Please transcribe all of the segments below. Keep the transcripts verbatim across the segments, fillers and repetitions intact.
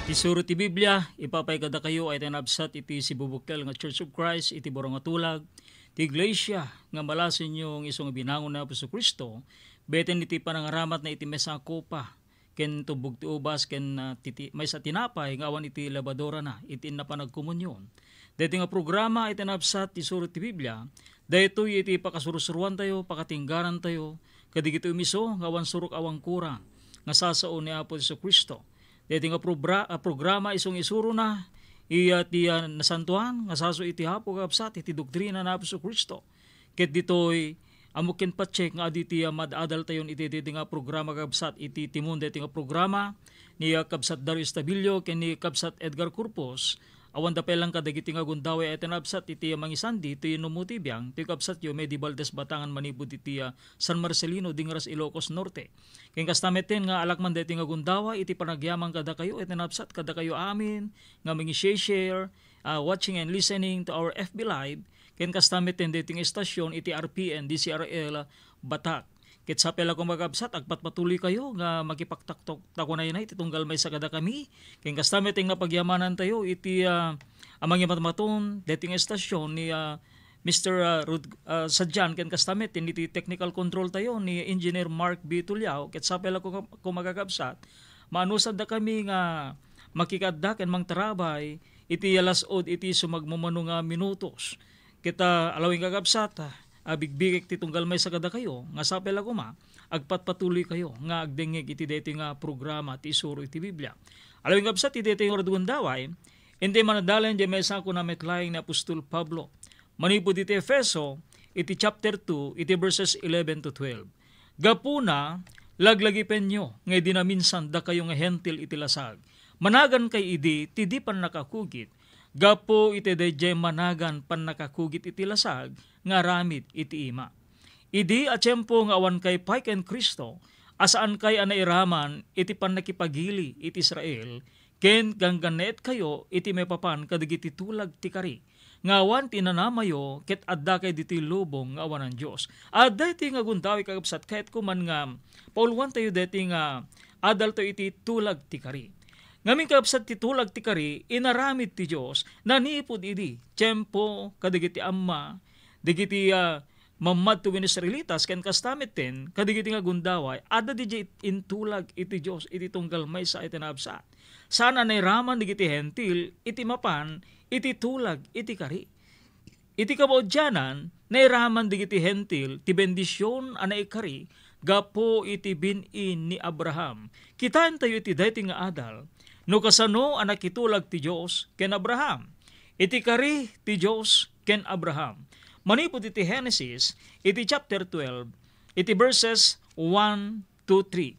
Ti suro ti Biblia, ipapay kadakayo ay tinabsat iti sibubukkel nga Church of Christ iti Buro nga Tulag, ti iglesia nga malasinyo nga isu nga binangon ni Apo Jesu-Cristo, beten iti panangaramatna iti maysa nga kopa, ken tubbog ti ubas, ken, ah, titi-, maysa tinapay nga awan iti lebadurana, iti inna panagkomunion. Daytoy nga programa iti nabsat ti suro ti Biblia, daytoy iti pakasursuruantayo, pakatinggarantayo, kadigiti umiso nga awan surok awan kurang, nga sasao ni Apo Jesu-Cristo. Daytoy nga probra-, ah, programa isu nga isurona, iya ti, ah, nasantoan nga saso iti Apo, kakabsat, iti doktrina ni Apo Jesu-Cristo. Ket ditoy, ammo ken patse nga adu iti, ah, mad-adaltayon iti, iti, iti nga programa, kakabsat, iti timon daytoy nga programa ni, ah, Kabsat Dario Estabillo ken ni Kabsat Edgar Corpus. Awan da pay lang kadagiti nga gundaway a tinabsat iti, ah, mangisandi, toy no mo ti biang, toy kabsatyo, Medi Valdez Batangan manipud iti, ah, San Marcelino, Dingras, Ilocos Norte. Ken kasta metten nga alakman daytoy nga gundaway iti panagyaman kadakayo, iti nabsat kadakayo amin nga mangi-share, ah, watching and listening to our F B Live, ken kasta metten daytoy nga istasyon iti R P N, D C R L, Batak. Ket sapay la koma, kakabsat, agpatpatuloykayo nga makipagtaktok ta kunayna iti tunggal maysa kadakami. Ken kasta metten nga pagyamanantayo iti, ah, a mangimatmaton daytoy nga istasyon ni, ah, Mister, ah, Rod-, ah, Sadian, ken kasta met iti technical control tayo ni Engineer Mark B. Tuliao, ket sapay la ko, ko makakabsat, maanusandakami nga makikadda ken mangtarabay iti alas-od iti sumagmamano nga minutos. Ket, ah, alawing kakabsat, ah, abigbigek ti tunggal maysa kadakayo, nga sapay la koma, agpatpatuloykayo nga agdengngeg iti daytoy nga programa ti Isuro iti Biblia. Alawing kabsat, iti daytoy nga gundaway, iti manadalen, diay maysa kuna met laeng ni Apostol Pablo. Manipud iti Efeso, iti chapter two, iti verses eleven to twelve. Gapuna, laglagipenyo nga idi naminsan dakayo nga Hentil iti lasag. Managankay idi ti di pannakakugit, gapu iti daydiay managan pannakakugit iti lasag nga aramid iti ima. Idi a tiempo nga awankay pay ken Cristo, a saankay a nairaman iti pannakipagili iti Israel, ken ganggannaetkayo iti maipapan kadagiti tulag ti kari, nga awan ti nanamayo ket addakay ditoy lubong nga awanan Dios. Adda iti nga gundaway, kakabsat, kayatko man nga pauluantayo daytoy nga adalto iti tulag ti kari. Ngamin, kakabsat, ti tulag ti kari, inaramid ti Dios, nanipud idi, tiempo, kadagiti amma, dagiti, ah, mammadto wenno Israelitas, ken kasta metten, kadagiti nga gundaway, adda didiay intulag iti Dios, iti tunggal maysa iti nabsat. Saan a nairaman dagiti Hentil, iti mapan, iti tulag, iti kari. Iti kabaudyanan, nairaman dagiti Hentil ti bendision a naikari gapu iti bin-i ni Abraham. Kitaentayo iti daytoy nga adal no kasano a nakitulag ti Dios ken Abraham. Iti kari ti Dios ken Abraham. Manipud iti Genesis, iti chapter twelve, iti verses one to three.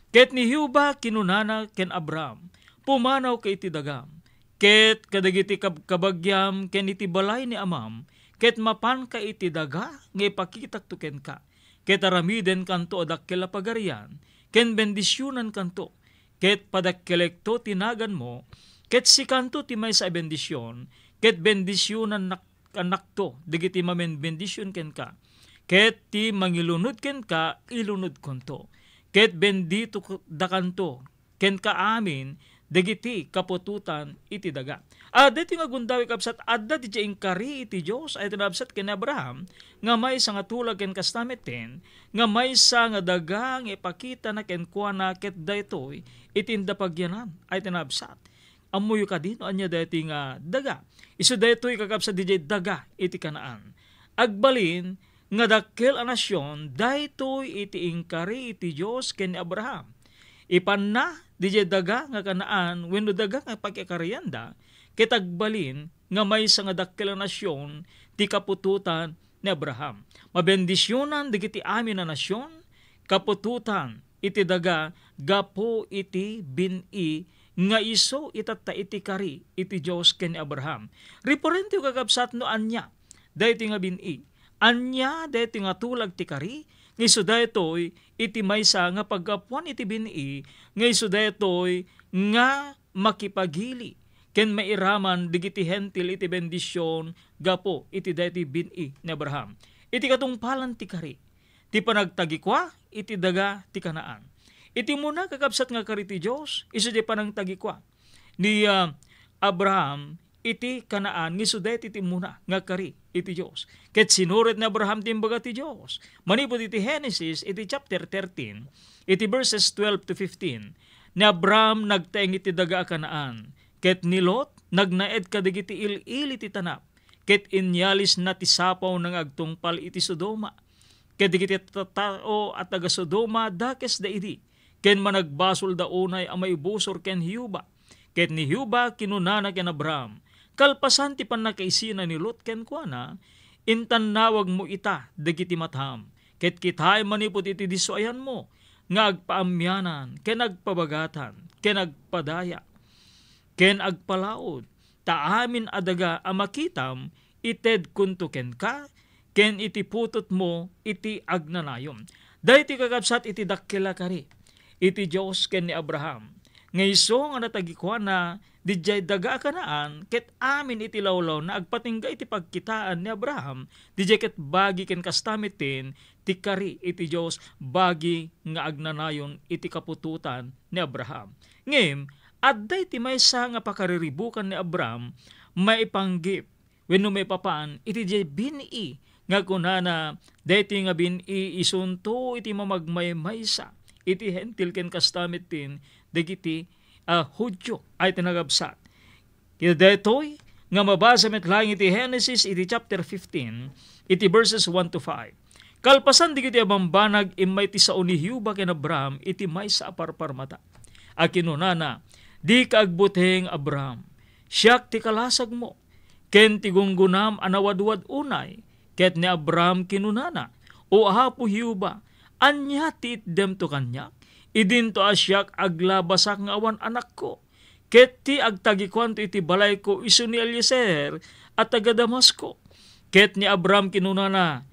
Ket ni Jehovah kinunana ken Abraham, "Pumanawka iti dagam, ket kadagiti kab-, kabagiam ken iti balay ni amam, ket mapanka iti daga nga ipakitakto kenka. Ket aramidenkanto a dakkel a pagarian, ken bendisionankanto, ket padakkelekto ti naganmo, ket sikanto ti maysa a bendision, ket bendisionannak-, annakto dagiti mamenbendision kenka, ket ti mangilunod kenka, ilunodkonto, ket benditodakanto kenka amin dagiti kaputotan iti daga." Adda iti nga gundaway, kabsat, adda didiay inkari iti Dios a iti nabsat ken ni Abraham nga maysa nga tulag ken kasta metten nga maysa nga daga nga ipakitana kenkuana, ket daytoy iti inda pagyanan a iti nabsat. Ammoyo kadi no ania daytoy nga daga? Isu daytoy, kakabsat, didiay daga iti Canaan. Agbalin nga dakkel a nasion daytoy iti inkari iti Dios ken ni Abraham. Ipanna didiay daga nga Canaan wenno daga nga pakikarianda, ket agbalin nga maysa nga dakkel a nasion ti kaputotan ni Abraham. Mabendisionan dagiti amin a nasion, kaputotan iti daga gapu iti bin-i nga isu itatta iti kari iti Dios ken ni Abraham. Riparentoyo, kakabsat, no ania daytoy nga bin-i. Ania daytoy nga tulag ti kari, nga isu daytoy iti maysa nga paggapuan iti bin-i, nga isu daytoy nga makipagili ken mairaman dagiti Hentil iti bendision gapu iti daytoy bin-i ni Abraham. Iti katungpalan ti kari, ti panagtagikua iti daga ti Canaan. Iti umuna, kakabsat, nga kari ti Dios, isu diay panangtagikua. ni, ah, Abraham iti Canaan, nga isu daytoy ti immuna nga kari iti Dios. Ket sinuret ni Abraham ti imbaga ti Dios. Manipud iti Genesis, iti chapter thirteen, iti verses twelve to fifteen, ni Abraham nagtaeng iti daga a Canaan, ket ni Lot nagnaed kadagiti il-ili ti tanap, ket inyalisna ti sapawna nga agtungpal iti Sodoma. Ket dagiti tattao a taga-Sodoma dakesda idi, ken managbasolda unay a maibusor ken Jehovah. Ket ni Jehovah kinunana ken Abraham, kalpasan ti pannakaisina ni Lot kenkuana, intannawagmo ita dagiti matam, ket kitaem manipud iti disso a yanmo nga agpaamianan ken agpabagatan ken agpadaya ken agpalaod, ta amin a daga a makitam, itedkonto kenka, ken iti putotmo iti agnanayon. Daytoy, kakabsat, iti dakkel a kari iti Dios ken ni Abraham, nga isu nga natagikuana didiay daga a Canaan, ket amin iti lawlawna agpatingga iti pagkitaan ni Abraham didiay, ket bagi ken kasta metten ti kari iti Dios bagi nga agnanayon iti kaputotan ni Abraham. Ngem, adda iti maysa nga pakariribukan ni Abraham maipanggep wenno maipapan iti diay bin-i nga kunana, daytoy nga bin-i isunto iti mamagmaymaysa iti Hentil ken kasta metten dagiti, ah, Judio ay tinagabsat. Ket daytoy nga mabasa met laeng iti Genesis iti chapter fifteen, iti verses one to five. Kalpasan dagiti a bambanag, immay ti sao ni Jehovah ken Abraham iti maysa a parparmata a kinunana, "Dika agbuteng, Abraham. Siak ti kalasagmo ken ti gunggonam a nawadwad unay." Ket ni Abraham kinunana, "O Apo Jehovah, ania ti itdemto kaniak? Idinto a siak aglabasak nga awan anakko, ket ti agtagikuanto iti balayko isu ni Eliezer a taga-Damasco." Ket ni Abraham kinunana,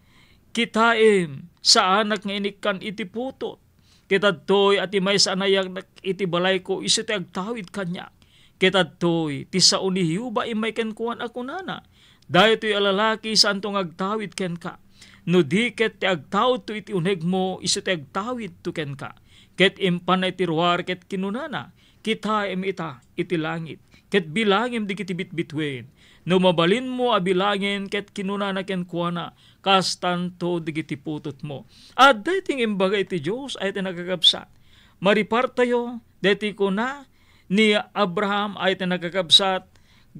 "Kitaem, saanak nga inikkan iti putot. Ket adtoy a ti maysa a nayanak iti balayko isu ti agtawid kaniak. Ket adtoy ti sao ni Jehovah immay kenkuan a kunana, 'Daytoy a lalaki saanto nga agtawid kenka. No di ket ti agtaudto iti unegmo isu ti agtawidto kenka.' Ket impanna iti ruar ket kinunana, 'Kitaem ita iti langit, ket bilangem dagiti bitbituen. No mabalinmo a bilangen,' ket kinunana kenkuana, 'kastanto dagiti putotmo.'" Adda iti imbaga iti Dios ay ti nakakabsat. Maripartayo daytoy kuna ni Abraham ay ti nakakabsat,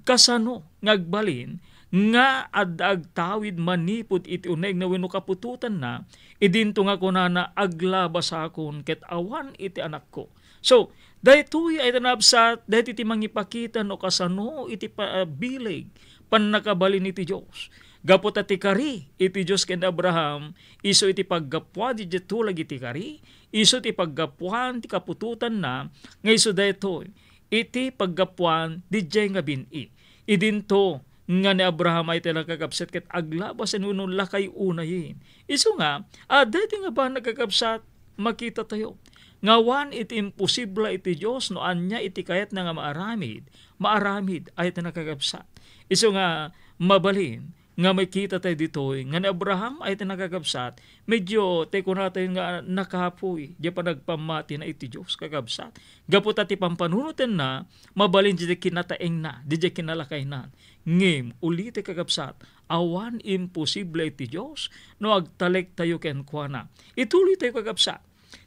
kasano nga agbalin nga adda agtawid manipud iti unegna wenno kaputotanna, idinto nga kunana, "Aglabasakon ket awan iti anakko." So, daytoy ay ti nabsat, daytoy ti mangipakita no kasano iti pa-, bileg, pannakabalin iti Dios. Gapu ta ti kari iti Dios ken Abraham, isu iti paggapuan iti tulag iti kari, isu ti paggapuan ti kaputotanna, nga isu daytoy iti paggapuan didiay nga bin-i. Idinto nga ni Abraham ay ti nakakabsat ket aglabasen wenno lakay unayen. Isu nga, adda iti nga banag, kakabsat, makitatayo nga awan iti imposible iti Dios no ania iti kayatna nga maaramid, maaramid ay ti nakakabsat. Isu nga mabalin nga makita tayo ditoy nga ni Abraham ay ti nakakabsat, medyo ti kunatayo nga nakapuy diay panagpammatina iti Dios, kakabsat. Gapu ta ti pampanunotenna, mabalin diay kinataengna, diay kinalakayna. Ngem, uliten, kakabsat, awan imposible iti Dios no agtalektayo kenkuana. Ituloytayo, kakabsat.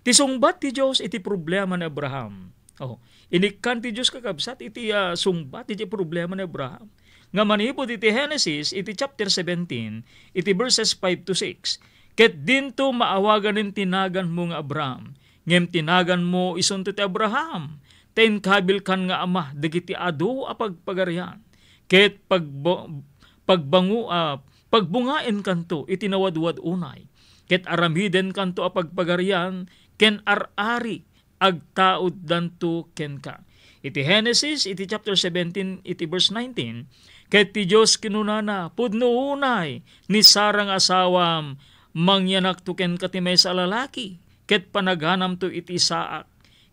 Ti sungbat ti Dios iti problema ni Abraham. Oh, inikkan ti Dios, kakabsat, iti, ah, sungbat iti problema ni Abraham. Nga manipud iti Genesis, iti chapter seventeen, iti verses five to six, "Ket dinto maawaganen ti naganmo nga Abraham, ngem ti naganmo isunto ti Abraham, ta inkabilkan nga ama dagiti adu a pagpagarian, ket pagbo-, pagbangu-, ah, pagbungaenkanto iti nawadwad unay, ket aramidenkanto a pagpagarian ken ar-ari agtauddanto kenka." Iti Genesis, iti chapter seventeen, iti verse nineteen, "Ket ti Dios kinunana, 'Pudno unay ni Sara nga asawam, mangyanakto kenka ti maysa a lalaki, ket panaganamto iti Isaac,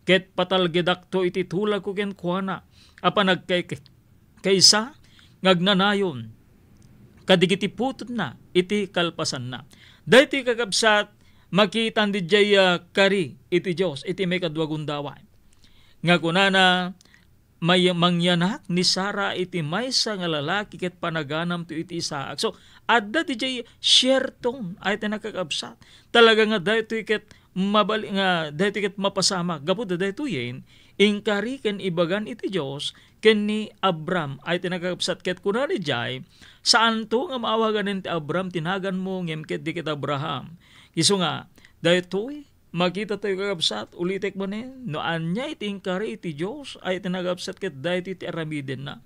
ket patalgedakto iti tulagko kenkuana a panagkay-, kaysa nga agnanayon kadigiti putotna iti kalpasanna.'" Daytoy, kakabsat, makitan didiay, ah, kari iti Dios iti maikadua gundaway nga kunana, may-, mangyanak ni Sara iti maysa nga lalaki ket panaganamto iti Isaac. So, adda didiay share ton, ay ti nakakabsat. Talaga nga daytoy ket mabali-, nga daytoy ket mapasamak. Gapu da daytoyen, inkari ken ibagan iti Dios ken ni Abram, ay ti nakakabsat. Ket kuna didiay, saanto nga maawagan ti Abram ti naganmo, ngem ket di ket Abraham. Isu nga, daytoy, makita tayo, kakabsat, ulitek manen, no ania iti inkari iti Dios, ay iti nakakabsat ket daytoy ti aramidenna.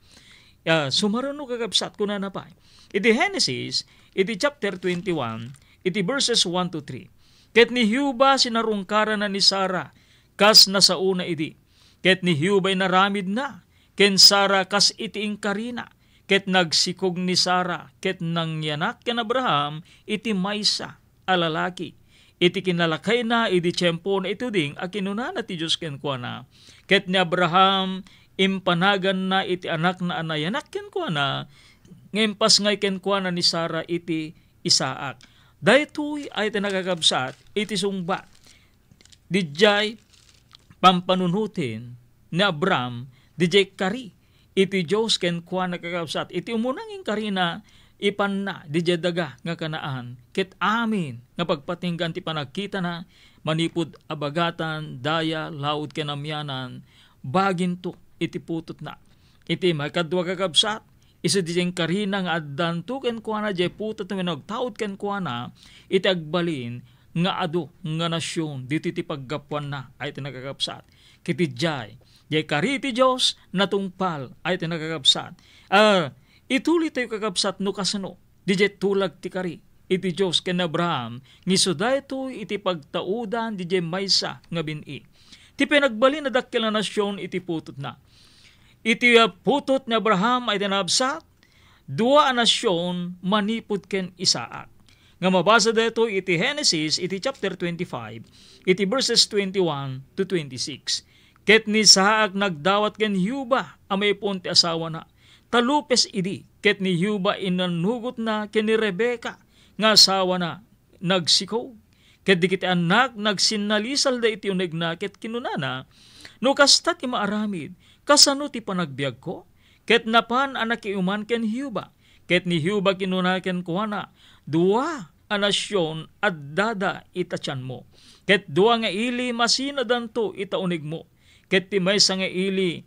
Ah, sumaruno, kakabsat, kunana pay. Iti Genesis, iti chapter twenty-one, iti verses one to three. Ket ni Jehovah sinarungkarana ni Sara, kas nasaona idi. Ket ni Jehovah inaramidna, ken Sara kas iti inkarina. Ket nagsikog ni Sara, ket nangyanak ken Abraham iti maysa a lalaki. Iti kinalakayna idi tiempo na ituding a kinunana ti Dios kenkuana, ket ni Abraham impanaganna iti anakna a nayanak kenkuana, nga impasngay kenkuana ni Sara iti Isaac. Daytoy ay ti nakakabsat iti sungbat. Didiay pampanunoten ni Abraham, didiay kari iti Dios kenkuana, kakabsat. Iti umuna nga inkarina, ipanna didiay daga nga Canaan, ket amin nga pagpatinggaan ti panagkitana, manipud abagatan, daya, laud ken amianan, baginto iti putotna. Iti maikadua, kakabsat, isu didiay inkarina nga addanto kenkuana diay putot wenno agtaud kenkuana iti agbalin nga adu nga nasion ditoy ti paggapuanna, ay ti nakakabsat. Ket idiay, diay kari ti Dios natungpal, ay ti nakakabsat. Ah, ituloy tayo, kakabsat, no kasano didiay tulag ti kari iti Dios ken Abraham, nga isu daytoy iti pagtaudan didiay maysa nga bin-i. Ti panagbalin a dakkel a nasion iti putotna. Iti, ah, putot ni Abraham ay ti nakabsat, dua a nasion manipud ken Isaac. Nga mabasa daytoy iti Genesis, iti chapter twenty-five, iti verses twenty-one to twenty-six. Ket ni Isaac nagdawat ken Jehovah a maipon ti asawana. Talupes idi, ket ni Jehovah inannugotna ken ni Rebecca nga asawana, nagsikog. Ket dagiti annak nagsinnalisalda iti unegna ket kinunana, "No kasta ti maaramid, kasano ti panagbiagko?" Ket napan a nakiuman ken Jehovah. Ket ni Jehovah kinuna kenkuana, "Dua a nasion addada ita tianmo, ket dua nga ili masinadanto ita unegmo. Ket ti maysa nga ili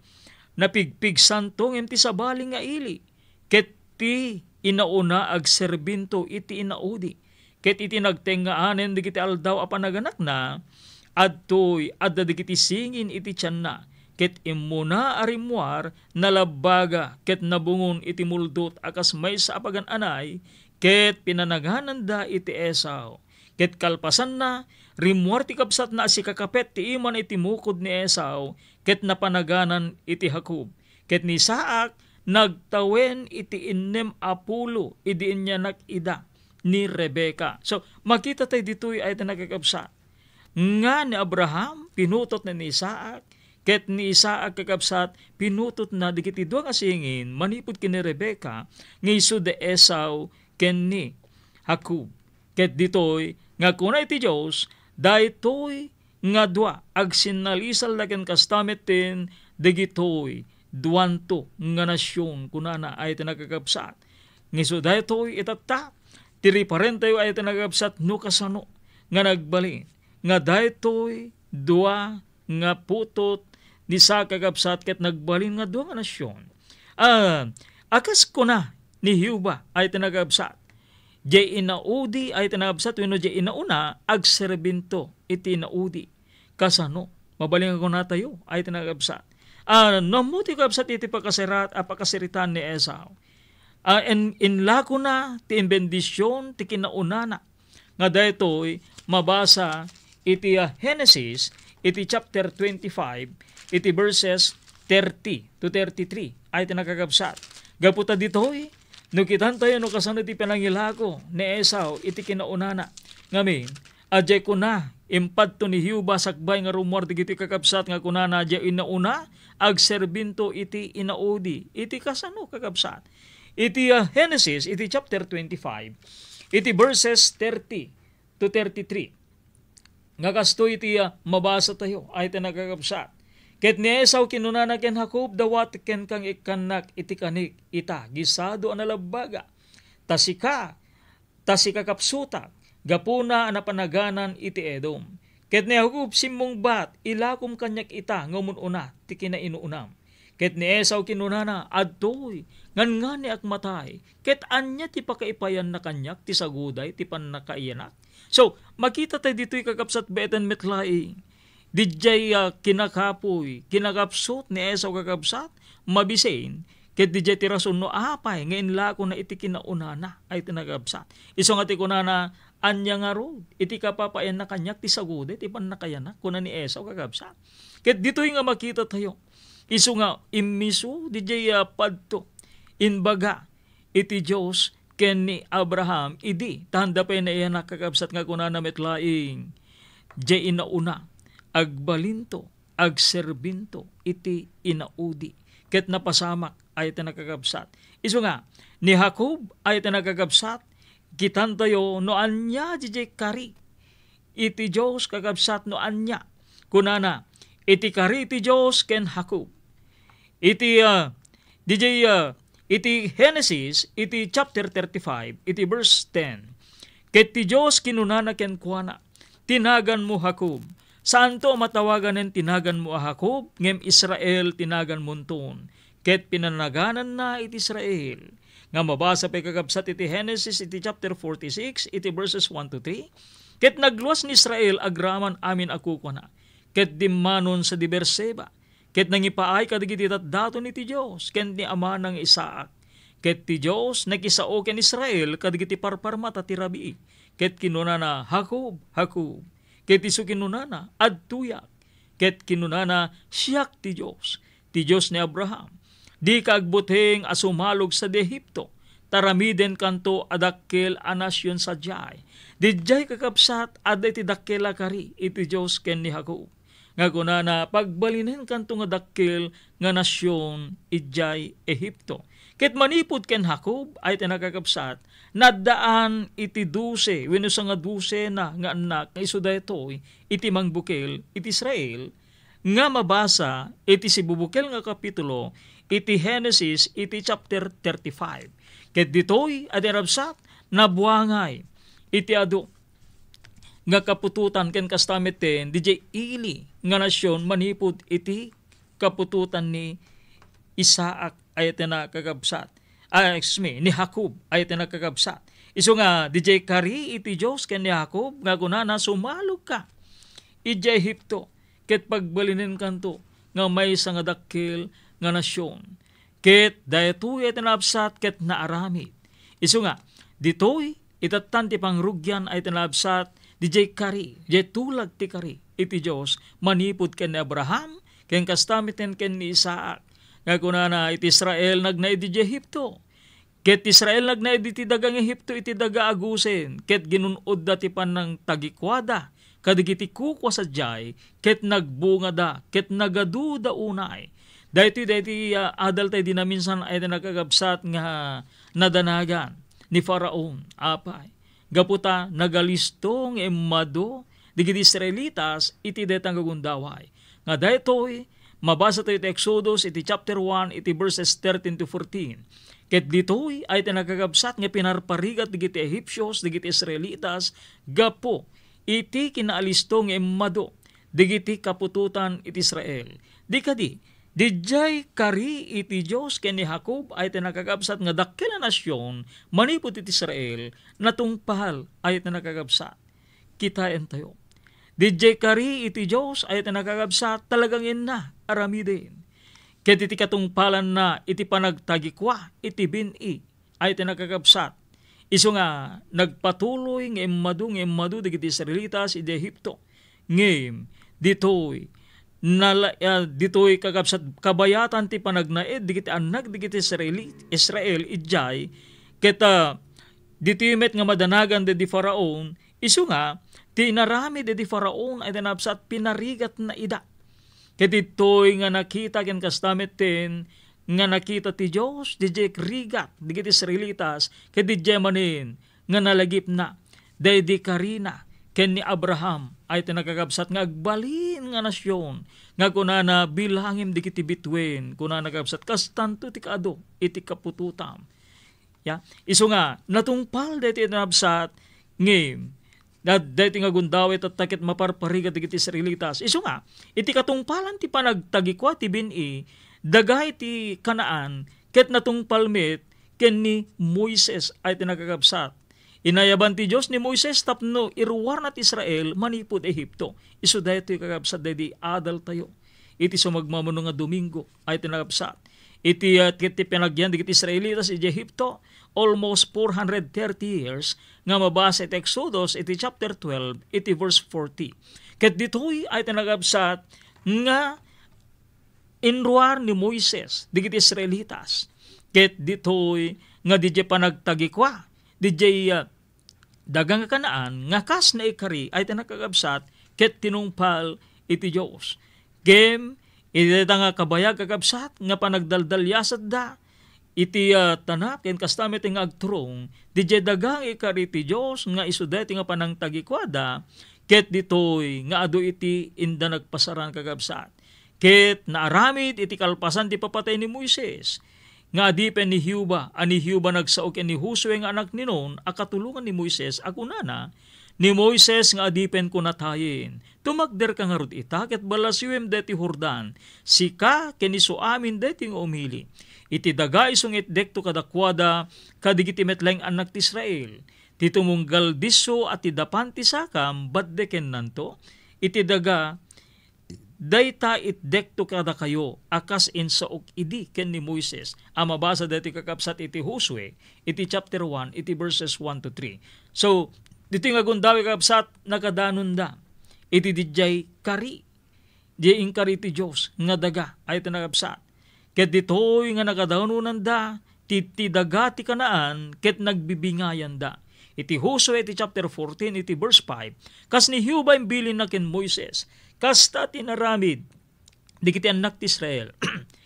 napigpigsanto, ngem ti sabali nga ili ket ti inauna agserbinto iti inaudi." Ket iti nagtengngaanen dagiti aldaw a panaganakna, adtoy adda dagiti singin iti tianna, ket immuna a rimmuar, nalabbaga ket nabungon iti muldot a kas maysa a pagan-anay, ket pinanagananda iti Esau. Ket kalpasanna, rimmuar ti kabsatna a sikakapet ti iman iti mukod ni Esau, ket napanaganan iti Jacob. Ket ni Isaac nagtawen iti innem a pulo idi inyanak ida ni Rebecca. So, makita tayo ditoy ay ti nakakabsat nga ni Abraham, pinutotna ni Isaac, ket ni Isaac, kakabsat, pinutotna dagiti dua nga singin manipud ken ni Rebecca, nga isu da Esau ken ni Jacob. Ket ditoy nga kuna iti Dios, daytoy nga dua agsinnalisalda ken kasta metten dagitoy duanto nga nasion, kunana, ay ti nakakabsat. Nga isu daytoy itatta, ti riparentayo ay ti nakakabsat no kasano nga nagbalin nga daytoy dua nga putot ni Isaac, kakabsat, ket nagbalin nga dua nga nasion. Ah, a kas kuna ni Jehovah ay ti nakakabsat, diay inaudi ay ti nakakabsat wenno diay inauna agserbinto iti inaudi. Kasano? Mabalin nga kunatayo ay ti nakakabsat. Ah, no ammo ti kakabsat iti pakaserat-, a pakasaritaan ni Esau. Ah, in-, inlakona ti imbendision ti kinaunana nga daytoy mabasa iti, ah, Genesis, iti chapter twenty-five, iti verses thirty to thirty-three, ay ti nakakabsat. Gapu ta ditoy, no kitantayo no kasano ti panangilako ni Esau iti kinaunana, ngamin, adiay kuna, impadto ni Jehovah sakbay nga rummuar dagiti kakabsat nga kunana, diay inauna, agserbinto iti inaudi, iti kasano, kakabsat? Iti, ah, Genesis, iti chapter twenty-five, iti verses thirty to thirty-three. Nga kastoy iti, ah, mabasa tayo, ay ti nakakabsat. Ket ni Esau kinunana ken Jacob, "Dawat kenka nga ikkannak iti kanik ita gisado a nalabbaga. Ta sika, ta sikakapsutak, gapuna a napanaganan iti Edom." Ket ni Jacob simmungbat, "Ilakom kaniak ita nga umun-una ti kinainuonam." Ket ni Esau kinunana, "Adtoy, nganngani ak matay, ket ania ti pakaipayanna kaniak ti saguday ti pannakaiyanak?" So, makita tayo ditoy, kakabsat, baeten met laeng. Didiay, ah, kinakapoy, kinakapsut ni Esau, kakabsat, mabisin, ket didiay ti rason no apay nga inlakona iti kinaunana ay ti nakabsat. Isu nga ti kunana, "Ania ngarud iti kapapayanna kaniak ti saguday ti pannakayanak?" kuna ni Esau, kakabsat. Ket ditoy nga makita tayo, isu nga immisu didiay, ah, padto, imbaga iti Dios ken ni Abraham idi, ta anda pay naiyanak, kakabsat, nga kunana met laeng, "Diay inauna, agbalinto, agserbinto iti inaudi." Ket napasamak ay ti nakakabsat. Isu nga, ni Jacob ay ti nakakabsat, kitantayo no ania didiay kari iti Dios, kakabsat, no ania. Kunana, iti kari ti Dios ken Jacob. Iti, ah, didiay, ah, iti Genesis, iti chapter thirty-five, iti verse ten, ket ti Dios kinunana kenkuana, "Tinaganmo Jacob. Saanto a matawaganen tinaganmo a Jacob, ngem Israel tinaganmonton." Ket pinanagananna iti Israel. Nga mabasa pay, kakabsat, iti Genesis, iti chapter forty-six, iti verses one to three, "Ket nagluas ni Israel agraman amin a kukuana, ket dimmanon sadi Beerseba, ket nangipaay kadagiti datdaton iti Dios ken ni amana nga Isaac. Ket ti Dios nakisao ken Israel kadagiti parparmata ti rabii, ket kinunana, 'Jacob, Jacob.' Ket isu kinunana, 'Adtoyak.' Ket kinunana, 'Siak ti Dios, ti Dios ni Abraham. Dika agbuteng a sumalog sadi Egipto, ta aramidenkanto a dakkel a nasion sadiay.'" Didiay, kakabsat, adda iti dakkel a kari iti Dios ken ni Jacob, nga kunana, "Pagbalinenkanto nga dakkel nga nasion idiay Egipto." Ket manipud ken Jacob ay ti nakakabsat, naaddaan iti dose wenno sanga dosena nga annak nga isu daytoy iti mangbukel iti Israel, nga mabasa iti sibubukel nga kapitulo iti Genesis iti chapter thirty-five. Ket ditoy a dinarabsat, nabuangay iti adu nga kaputotan ken kasta metten didiay ili nga nasion manipud iti kaputotan ni Isaac ay ti nakakabsat. Ah, excuse me, ni Jacob ay ti nakakabsat. Isu nga, didiay kari iti Dios ken ni Jacob nga kunana, "Sumalogka idiay Egipto, ket pagbalinenkanto nga maysa nga dakkel nga nasion." Ket daytoy ti naabsat ket naaramid. Isu nga, ditoy itattan ti pangrugian ay ti naabsat, didiay kari, diay tulag ti kari iti Dios manipud ken ni Abraham, ken kasta metten ken ni Isaac. Nga kunana, iti Israel nagnaed idiay Egipto. Ket Israel nagnaed iti daga nga Egipto iti daga a Gosen, ket ginun-odda ti pannangtagikuada kadagiti kukua sadiay, ket nagbungada, ket nagaduda unay. Daytoy, daytoy, ah, adal tayo dinaminsan ay nakakabsat nga nadanagan ni Faraon, apay. Gapu ta nagalisto nga immadu dagiti Israelitas iti dayta nga gundaway. Nga daytoy, mabasa tayo iti Exodus iti chapter one, iti verses thirteen to fourteen. Ket ditoy ay ti nakakabsat nga pinarparigat dagiti Egipsios dagiti Israelitas gapu iti kinaalisto nga immadu dagiti kaputotan iti Israel. Di kadi, didiay kari iti Dios ken ni Jacob ay ti nakakabsat nga dakkel a nasion manipud iti Israel, natungpal ay ti nakakabsat. Kitaentayo. Didiay kari iti Dios ay ti nakakabsat, talagang inna aramiden. Ket iti katungpalanna iti panagtagikua iti bin-i ay ti nakakabsat. Isu nga nagpatuloy nga immadu, nga immadu dagiti Israelitas iti Egipto. Ngem ditoy, nala-, ah, ditoy, kakabsat, kabayatan ti panagnaed dagiti annak dagiti Israeli-, Israel idiay, ket, ah, ditoy met nga madanagan daydi Faraon, isu nga ti inaramid daydi Faraon ay ti naabsat, pinarigatna ida. Ket ditoy nga nakita ken kasta metten nga nakita ti Dios didiay rigat dagiti Israelitas, ket didiay manen nga nalagipna daydi karina ken ni Abraham ay ti nakakabsat nga agbalin nga nasion, nga kunana, "Bilangem dagiti bituen," kunana, kakabsat, "kastanto ti kaadu iti kaputotam." Ya, isu nga, natungpal daytoy, nakabsat, ngem, da-, daytoy nga gundaway tatta ket maparparigat dagiti Israelitas. Isu nga, iti katungpalan ti panagtagikua ti bin-i, daga iti Canaan, ket natungpal met ken ni Moises ay ti nakakabsat. Inayaban ti Dios ni Moises tapno iruarna ti Israel manipud Egipto. Isu daytoy, kakabsat, daydi adaltayo iti sumagmamano nga Domingo ay ti nakabsat. Iti, ah, ket ti panagyan dagiti Israelitas iti Egipto, almost four hundred thirty years, nga mabasa iti Exodus, iti chapter twelve, iti verse forty. Ket ditoy ay ti nakabsat nga inruar ni Moises dagiti Israelitas. Ket ditoy nga didiay panagtagikua, didiay, ah, daga nga Canaan, nga kas naikari ay ti nakakabsat ket tinungpal iti Dios. Ngem iti dayta nga kabayag, kakabsat, nga panagdaldaliasatda iti, ah, tanap ken kasta met nga agturong, didiay daga nga ikari ti Dios nga isu daytoy nga panangtagikuada, ket ditoy nga adu iti inda nagpasaran, kakabsat. Ket naaramid iti kalpasan ti papatay ni Moises, nga adipen ni Jehovah, a ni Jehovah nagsao ken ni Josue nga anak ni Nun a katulongan ni Moises a kunana, "Ni Moises nga adipenko natayen, tumagderka ngarud ita ket ballasiwem daytoy Jordan, sika ken isu amin daytoy nga umili. Iti daga isu nga itdekto kadakuada kadagiti met laeng annak ti Israel. Ti tumunggal disso a ti dapan ti sakam, badekennanto. Iti daga, dayta itdekto kadakayo a kas insaok idi ken ni Moises," a mabasa daytoy, kakabsat, iti Josue, iti chapter one, iti verses one to three. So, ditoy nga gundaway, kakabsat, nakadanonda iti didiay kari, diay inkari ti Dios nga daga ay ti nakabsat. Ket ditoy nga nakadanonanda ti, ti daga ti Canaan ket nagbibingayanda. Iti Josue iti chapter fourteen, iti verse five, kas ni Jehovah imbilinna ken Moises, kasta ti inaramid dagiti annak ti Israel,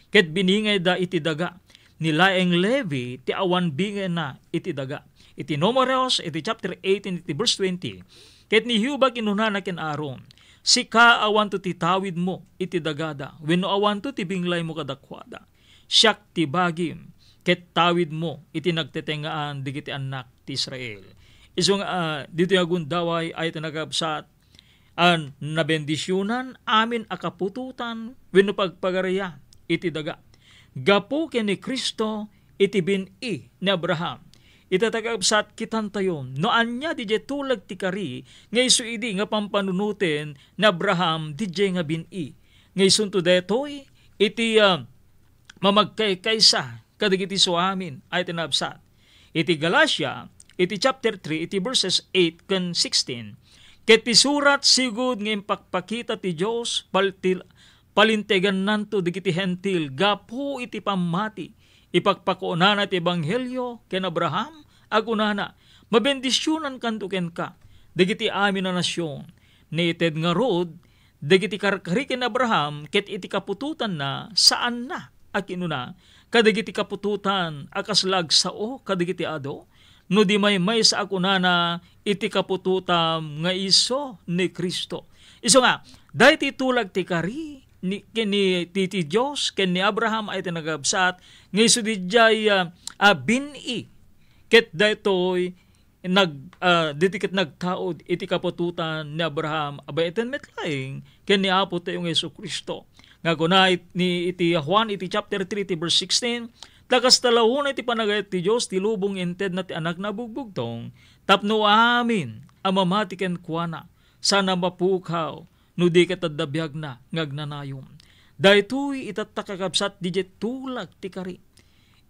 ket biningayda iti daga. Ni laeng Levi ti awan bingayna iti daga. Iti Numeros, iti chapter eighteen, iti verse twenty, ket ni Jehovah kinunana ken Aaron, "Sika awanto ti tawidmo iti dagada, wenno awanto ti binglaymo kadakuada. Siak ti bagim, ket tawidmo iti nagtetengngaan dagiti annak ti Israel." Isu nga, ah, ditoy nga gundaway ay ti nakabsat, a nabendisionan amin a kaputotan wenno pagpagarian iti daga, gapu ken ni Cristo iti bin-i ni Abraham. Ita, kakabsat, kitantayo no ania didiay tulag ti kari nga isu idi nga pampanunoten ni Abraham didiay nga bin-i. Nga isunto daytoy iti, ah, mamagkaykaysa kadagiti suamin ay ti nabsat. Iti Galatia, iti chapter three, iti verses eight ken sixteen, ket ti surat sigud nga impakpakita ti Dios, paltil-, palintegannanto dagiti Hentil gapu iti pammati, ipakpakunana ti ebanghelio ken Abraham, agunana, "Mabendisionankanto kenka dagiti amin a nasion." Naited ngarud, dagiti karkari ken Abraham ket iti kaputotanna, saanna a kinuna, kadagiti kaputotan a kasla agsao kadagiti adu, no di maymaysa a kunana, "Iti kaputotam nga isu ni Cristo." Isu nga, daytoy tulag ti kari ni, ken ni, ti, ti Dios ken ni Abraham ay ti nagabsat, nga isu didiay, ah, ah, bin-i. Ket daytoy nag-, ah, ditoy ket nagtaud iti kaputotan ni Abraham a baeten met laeng ken ni Apotayo nga Jesu-Cristo. Nga kuna it-, ni, iti Juan iti chapter three iti verse sixteen, "Ta kasta la unay ti panagayat ti Dios ti lubong intedna ti Anakna a Bugbugtong, tapno amin a mamati kenkuana, saan a mapukaw, no di ket adda biagna nga agnanayon." Daytoy itatta, kakabsat, didiay tulag ti kari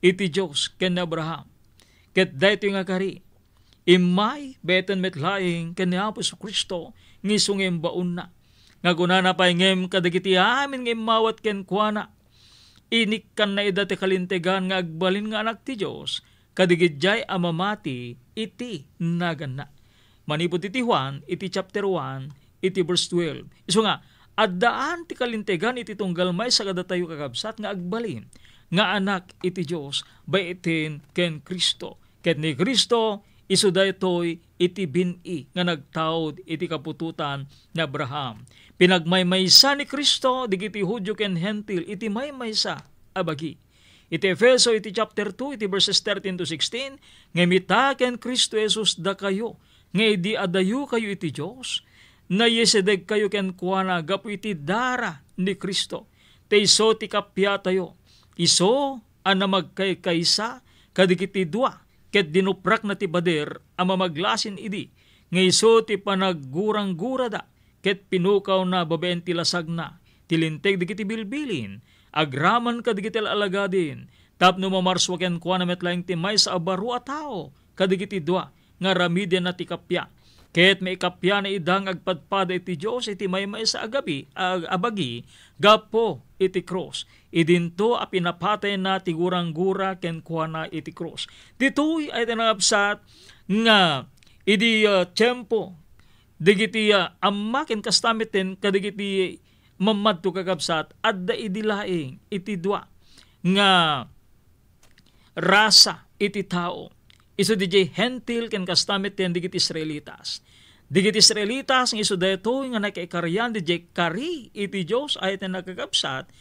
iti Dios ken ni Abraham. Ket daytoy nga kari, immay baeten met laeng ken ni Apo Jesu-Cristo nga isu nga imbaonna. Nga kunana pay ngem kadagiti amin nga immawat kenkuana, inikkanna ida ti kalintegan nga agbalin nga anak ti Dios, kadagiti a mamati iti naganna. Manipud iti Juan, iti chapter one, iti verse twelve. Isu nga, addaan ti kalintegan iti tunggal maysa kadatayo, kakabsat, nga agbalin nga anak iti Dios, baeten ken Cristo. Ket ni Cristo, Isu daytoy iti bin-i nga nagtaud iti kaputotan ni Abraham. Pinagmaymaysa ni Cristo dagiti Judio ken Hentil iti maymaysa a bagi. Iti Efeso iti chapter two, iti verses thirteen to sixteen, "Ngem ita ken Cristo Jesus dakayo, nga idi adayokayo iti Dios, nayesedegkayo kenkuana gapu iti dara ni Cristo. Ta isu ti kappiatayo, isu a namagkaykaysa kadagiti dua, ket dinuprakna ti pader a mamaglasin idi, nga isu ti panaggurangurada, ket pinukawna babaen ti lasagna, ti linteg dagiti bilbilin, agraman kadagiti al-alagaden, tapno mamarsua kenkuana met laeng ti maysa a baro a tao kadagiti dua nga aramidenna ti kappia. Ket maikappiana ida nga agpadpada iti Dios iti maymaysa a gabi, a, a bagi gapu iti krus. Idinto a pinapatayna ti guranggura kenkuana iti krus." Ditoy ay ti nangabsat nga idi, ah, tiempo dagiti, ah, amma ken kasta metten kadagiti mammadto, kakabsat, adda idi laeng iti dua nga rasa iti tao. Isu didiay Hentil ken kasta metten dagiti Israelitas. Dagiti Israelitas nga isu daytoy nga nakaikarian didiay kari iti Dios ay ti nakakabsat,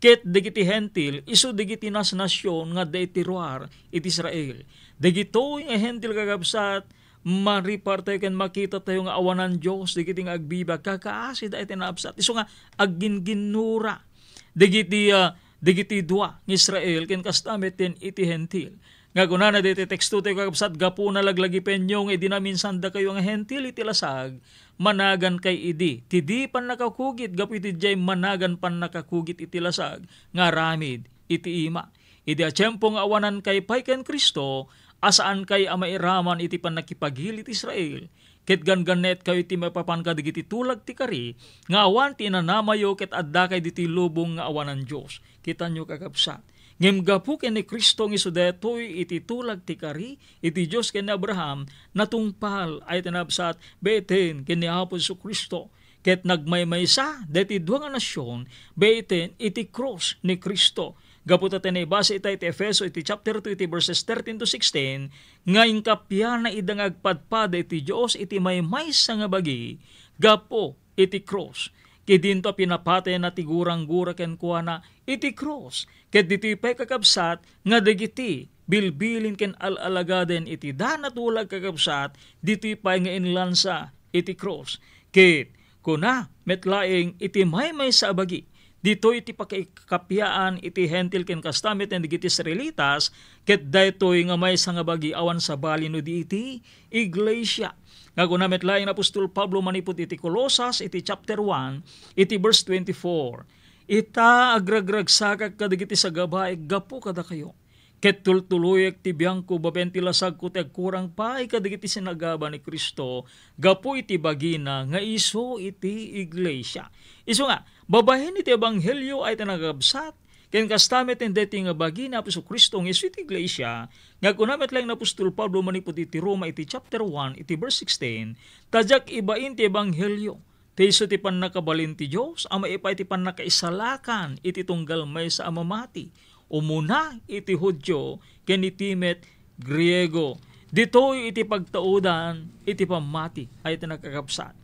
ket dagiti Hentil isu dagiti nasnasion nga adda iti ruar iti Israel. Dagitoy nga Hentil, kakabsat, maripartayo ken makitatayo nga awanan Dios dagiti nga agbibiag. Kakaasi da iti naabsat. Isu nga aggingginnura dagiti, ah, dagiti dua nga Israel ken kasta metten iti Hentil. Nga kunana daytoy teksto tayo, kakabsat, "Gapuna laglagipenyo nga idi naminsandakayo nga Hentil iti lasag, managankay idi. Ti di pannakakugit gapu iti diay managan pannakakugit iti lasag nga aramid iti ima." Idi a tiempo nga awanankay pay ken Cristo, a saankay a mairaman iti pannakipagili ti Israel, ket ganggannaetkayo iti maipapan kadagiti tulag ti kari nga awan ti inanamayo ket addakay ditoy lubong nga awanan Dios. Kitanyo, kakabsat. Ngem gapu ken ni Cristo nga isu daytoy iti tulag ti kari iti Dios ken ni Abraham, natungpal ay ti nabsat, baeten ken ni Apo Jesu-Cristo. Ket nagmaymaysa daytoy dua nga nasion baeten iti krus ni Cristo. Gapu ta ti naibasa ita iti Efeso iti chapter two, iti verses thirteen to sixteen, nga inkappiana ida nga agpadpada iti Dios iti maymaysa nga bagi gapu iti krus. Ket dinto pinapatayna ti guranggura kenkuana iti krus. Ket ditoy pay, kakabsat, nga dagiti bilbilin ken al-alagaden iti dana tulag, kakabsat, ditoy pay nga inlansa iti krus. Ket kuna met laeng iti maymaysa a bagi, ditoy ti pakaikappiaan iti Hentil ken kasta met dagiti Israelitas, ket daytoy nga maysa nga bagi awan sabali no di iti iglesia. Nga kuna met laeng ni apostol Pablo manipud iti Colosas iti chapter one, iti verse twenty-four, "Ita, agragragsakak kadagiti sagabaek gapu kadakayo, ket tultuloyek ti biangko babaen ti lasagko ti agkurang pay kadagiti sinagaba ni Cristo gapu iti bagina nga isu iti iglesia." Isu nga, babaen iti ebanghelio ay ti nagabsat, ken kasta met daytoy nga bagi ni Apo Jesu-Cristo nga isu iti iglesia, nga kuna met laeng ni apostol Pablo manipud iti Roma iti chapter one, iti verse sixteen, "Ta diak ibain ti ebanghelio, ta isu ti pannakabalin ti Dios a maipaay ti pannakaisalakan iti tunggal maysa a mamati, umuna iti Judio ken iti met Griego." Ditoy iti pagtaudan iti pammati ay ti nakakabsat.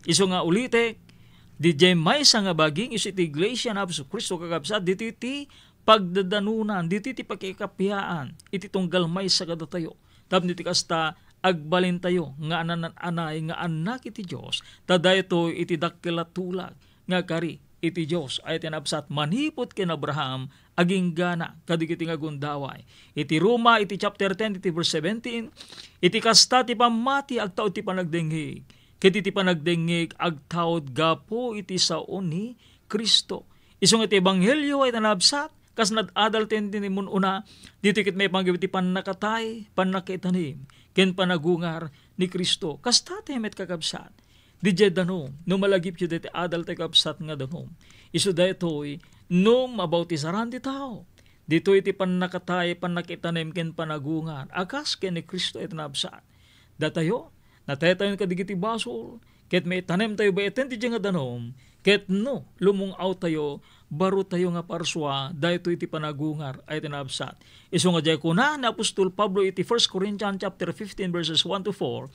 Isu nga ulitek, didiay maysa nga bagi nga isu iti iglesia ni Apo Jesu-Cristo, kakabsat, ditoy ti pagdadanonan, ditoy ti pakikappiaan iti tunggal maysa kadatayo. Tapno iti kasta, agbalintayo nga anan-anay nga annak iti Dios, ta daytoy iti dakkel a tulag nga kari iti Dios ay ti nabsat manipud ken Abraham agingga kadagiti nga gundaway. Iti Roma, iti chapter ten, iti verse seventeen, "Iti kasta ti pammati agtaud ti panagdengngeg, ket iti panagdengngeg agtaud gapu iti sao ni Cristo." Isu nga ti ebanghelio ay ti nabsat, kas naad-adal ti, ti, ti mun-una, ditoy ket maipanggep iti pannakatay, pannakaitanem, ken panagungar ni Cristo. Kasta ti met, kakabsat. Didiay danum, no malagipyo daytoy adal ti kabsat nga danum, isu daytoy no mabautisaraan ti tao. Ditoy ti pannakatay, pannakaitanem, ken panagungar a kas ken ni Cristo iti nabsat. Datayo, nataytayon kadagiti basol, ket maitanemtayo baeten ti nga danum, Ket no lumung-awtayo, barotayo nga parsua daytoy ti panagungar a iti naabsat. Isu nga diay kuna ni apostol Pablo iti First Corinthians chapter fifteen, verses one to four,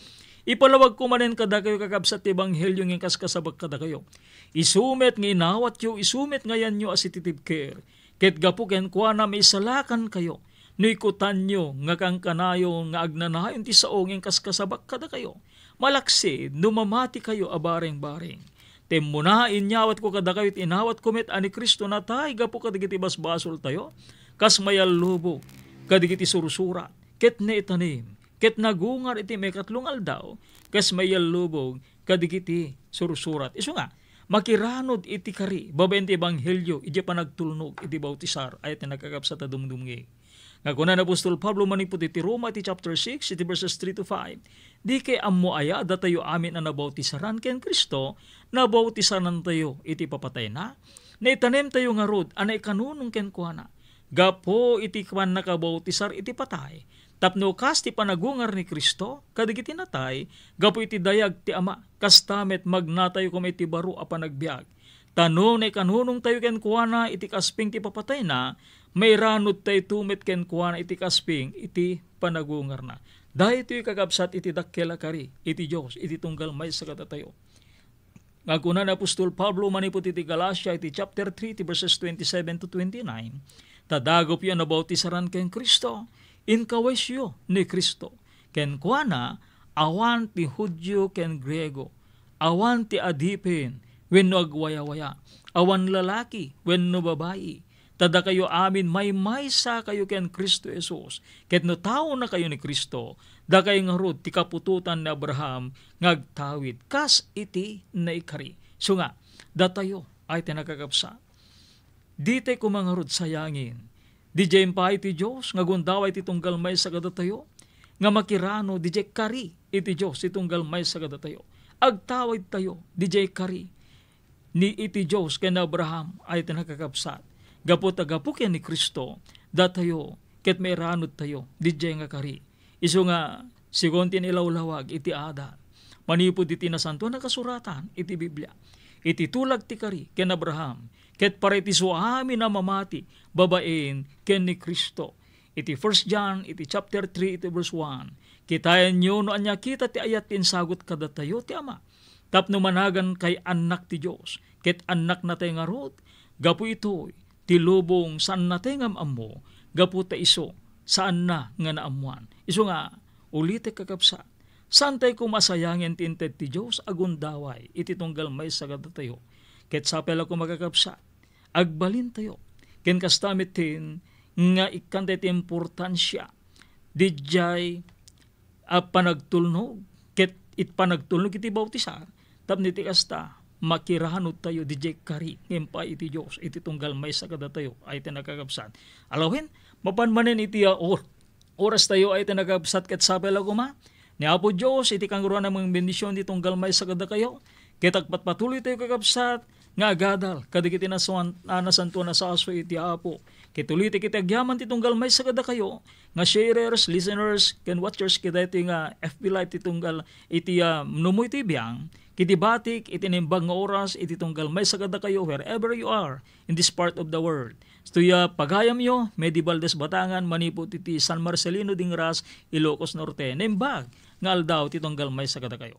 "Ipalawagko manen kadakayo, kakabsat, ti ebanghelio nga inkaskasabak kadakayo. Isu met nga inawatyo, isu met nga ayanyo a sititibker. Ket gapu kenkuana, maisalakankayo no ikutanyo nga kankanayon nga agnanayon ti sao nga inkaskasabak kadakayo, malaksid no mamatikayo a bareng-bareng. Temmuna, inyawatko kadakayo ti inawatko met a ni Cristo natay gapu kadagiti basbasoltayo, kas mayallubog kadagiti sursurat, ket naitanem, ket nagungar iti maikatlo nga aldaw, kas mayallubog kadagiti sursurat." Isu nga, makiranud iti kari babaen ti ebanghelio idiay panagtulnog iti bautisar, ay ti nakakabsat a dumdumngeg. Nga kuna ni apostol Pablo manipud iti Roma iti chapter six, iti verses three to five, "Dikay ammo aya datayo amin a nabautisaran ken Cristo, nabautisarantayo iti papatayna? Naitanemtayo ngarud a naikanunong kenkuana gapu iti pannakabautisar iti patay, tapno kas ti panagungar ni Cristo kadagiti natay gapu iti dayag ti Ama, kasta met magnatayo koma iti baro a panagbiag. Ta no naikanunongtayo kenkuana iti kasping ti papatayna, mairanudtayto met kenkuana iti kasping iti panagungarna." Daytoy, kakabsat, iti dakkel a kari iti Dios iti tunggal maysa kadatayo. Nga kuna ni apostol Pablo manipud iti Galacia iti chapter three, iti verses twenty-seven to twenty-nine, "Ta dagupyo a nabautisaran ken Cristo, inkawesyo ni Cristo. Kenkuana, awan ti Judio ken Griego, awan ti adipen wenno agwayawaya, awan lalaki wenno babai, ta dakayo amin maymaysakayo ken Cristo Jesus. Ket no taonakayo ni Cristo, dakay ngarud ti kaputotan ni Abraham nga agtawid kas iti naikari." Isu nga, datayo ay ti nakakabsat, ditay koma ngarud sayangen didiay impay ti Dios nga agundaway ti tunggal maysa kadatayo, nga makiranud didiay kari iti Dios ti tunggal maysa kadatayo. Agtawidtayo didiay kari ni iti Dios ken ni Abraham ay ti nakakabsat. Gapu ta gapu ken ni Cristo, datayo ket mairanudtayo didiay nga kari. Isu nga, segun ti nailawlawag iti adat, manipud iti Nasantoan a Kasuratan iti Biblia, iti tulag ti kari ken Abraham, ket para iti isu amin a mamati babaen ken ni Cristo. Iti First John, iti chapter three, iti verse one, "Kitaenyo no ania kita ti ayat ti insagut kadatayo ti Ama, tapno managankay annak ti Dios, ket annaknatay ngarud. Gapu itoy, ti lubong saannatay nga am-ammo, gapu ta isu, saanna nga naammoan." Isu nga, ulitek, kakabsat, saantay koma a sayangen ti inted ti Dios a gundaway iti tunggal maysa kadatayo. Ket sapay la koma, kakabsat, agbalintayo ken kasta metten nga ikkantay ti importansia didiay a panagtulnog, ket it panagtulnog iti bautisar, tapno iti kasta, makiranudtayo didiay kari nga impay iti Dios iti tunggal maysa kadatayo ay ti nakakabsat. Alawen, mapan manen iti, ah, or-, orastayo ay ti nakakabsat, ket sapay la koma ni Apo Dios iti kangruna a bendision ti tunggal maysa kadakayo, ket agpatpatuloytayo, kakabsat, nga agadal kadagiti nasuan-, a nasantoan a sasawen iti Apo. Ket ulitek iti agyaman ti tunggal maysa kadakayo nga sharers, listeners, ken watchers iti daytoy nga F B Live ti tunggal iti, ah, Numoy ti Biang, iti batik iti naimbag nga oras iti tunggal maysa kadakayo wherever you are in this part of the world. Itoy a pagayamyo, Medi Valdez Batangan, manipud iti San Marcelino Dingras, Ilocos Norte. Naimbag nga aldaw ti tunggal maysa kadakayo.